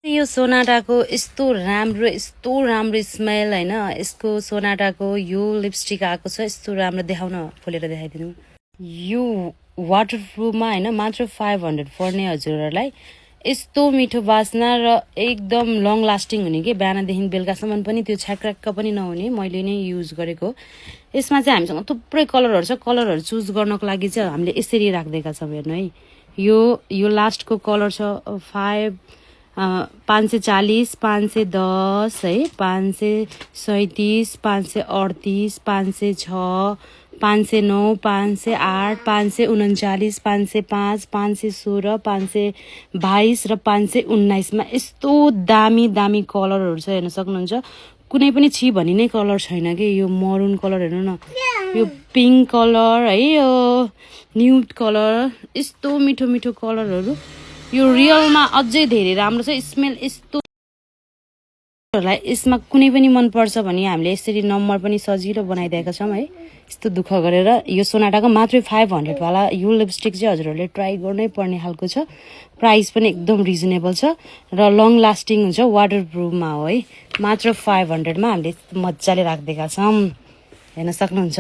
यो सोनाटाको यस्तो राम्रो स्मेल हैन। यसको सोनाटाको यो लिपस्टिक आएको छ, यस्तो राम्रो देखाउन खोलेर देखाइदिनु। यो वाटरप्रुफमा हैन, मात्र 500 पर्ने हजुरहरुलाई। यस्तो मिठो बास्ना र एकदम लङ लास्टिङ हुने के, बिहानदेखि बेलुकासम्म पनि त्यो छ्याक्रक्क पनि नहुने। मैले नै युज गरेको। यसमा चाहिँ हामीसँग थुप्रै कलरहरु छ। कलरहरु चुज गर्नको लागि चाहिँ हामीले यसरी राख्दैका छौं। हेर्नु है, यो लास्टको कलर छ 540, 510 है, 537, 538, 506, 509, 508, 539, 505, 516, 522 र 519 मा यस्तो दामी दामी कलरहरु छ। हेर्न सक्नुहुन्छ। कुनै पनि छि भनि नै कलर छैन के। यो मरून कलर हेर्नु न, यो पिंक कलर है, यो न्यूड कलर, यस्तो मिठो मिठो कलरहरु। यो रियलमा अझै धेरै राम्रो छ। स्मेल यस्तो यसमा कुनै पनि मन पर्छ भने हामीले यसरी नम्बर पनि सजिलो बनाइदिएका छौं है। यस्तो दुःख गरेर यो सोनाटाको मात्र 500 वाला यो लिपस्टिक चाहिँ हजुरहरुले ट्राई गर्नै पर्ने खालको छ। प्राइस पनि एकदम रिजनेबल छ र लङ लास्टिङ हुन्छ, वाटरप्रुफमा हो है। मात्र 500 मा हामीले मज्जाले राख्दिएका छौं। हेर्न सक्नुहुन्छ।